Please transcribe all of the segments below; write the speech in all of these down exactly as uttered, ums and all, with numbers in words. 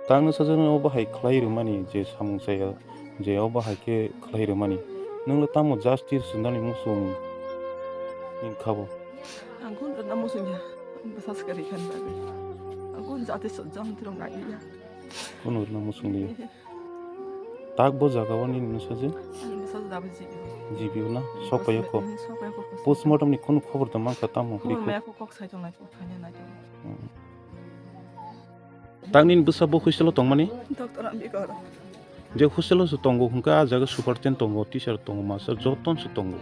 Tangno sajwkno obo hai khlai rwmani je samung chaya, je obo hai khe khlai rwmani. Nwngno tamo justice rwnani muchung ni khabo? Ang kun rwna muchung ya, bwsa swkari khan bagwi. Ang kun jati sojang tirok nai ya. Kun rwna muchung liya. Tak bo jaga o nini bwsajwk? Ani bwsajwk dabo G B O. G B O na? Sok paiyakho? Hmm, sok paiyakho. Postmortem ni kunu khobor da mankha tamo? Khobor rikho? Mayakho, kok sai tongnai, kok thangya nai tongo. Hmm. Tak nini bwsa bo hostel o tongmani? Doctor Ambikar. Je hostel o se tongo hwnkha, ah jaga superintendent tongo, teacher tongo, master joto se tongo.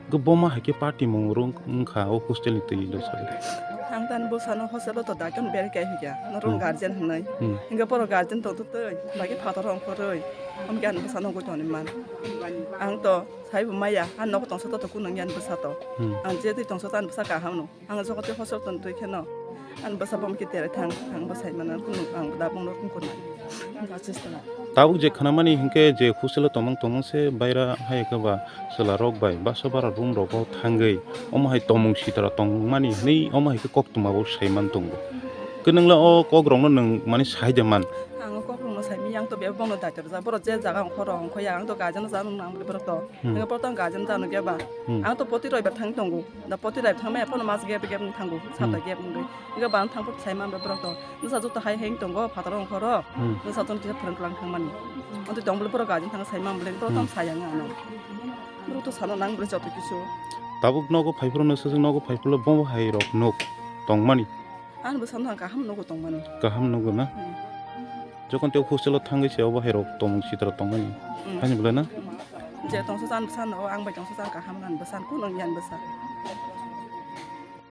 Hwnkhe bo ma hai khe party mung rwng wngkha o hostel ni twi lo sadi. Ang tani bwsano hostel o to daikon berkhe hwnkha, norok Hmm. guardian hwnwi. Hmm. Hwnkhe borok guardian tongtwtwi, bagwi phataro ongkhorwi, amkhe ani bwsano gwi tongni man. Ang to saibo maya, ani nogo tongsa to, to kunung ani bwsa to. Hmm. Ang je twi tongsa to ani bwsa kaham no. Ang jogo tei hostel tong twi kheno, ani bwsa bo amkhe tere thang, ang bo sai mano, kunu ang da bongno kung kunai. Ang ka chesta. Tabuk je khnamani hinkhe je hostel o tongmung tongmung se baira hai khe ba chwla rok bai basa bara room rogo thangwi omo hai tongmung sitra tongmani hwnwi omo hai khe koktwma bo sai man tongo. Khe nwng le o kok rokno nwng mani sai de man? Ang o kok rokno sai manya, ang to bebak bono daityo rwjak, borok je jaga ongkhor rok ongkhoya, ang to guardian no jano nang bwle borok to. Hmm. Ang borok to ang guardian jano khe ba. Hmm. Ang to poti roibar thang tongo. Da poti roibar thang maya phone mas gap gap wng thango, sata Hmm. gap wngwi. Ang bana thang phot sai man borok to. Nwsa joto hai heng tongo, phataro ongkhoro. Hmm. Nwsa joto kisa phwrwng klang thang mani. Ang to tong bwle borok guardian thang sai man bwle borok to Hmm. ang sai ang ano. Borok to sano nang bwle joto kisu. Tabuk nogo phaiphuru nwsa jwk nogo phaiphuru bo hai rok nuk tongmani. Ani bwsano ang kaham nugo tongmani. Kaham nugo na? Hmm. Jokhon tei hostel o thangwi se obo hai rok tongmung sitra tongmani. Hmm. Ani bwle na? Je tongsa chan bwsano, o ang bai tongsa chan kaham ani bwsan, kunu ani bwsa.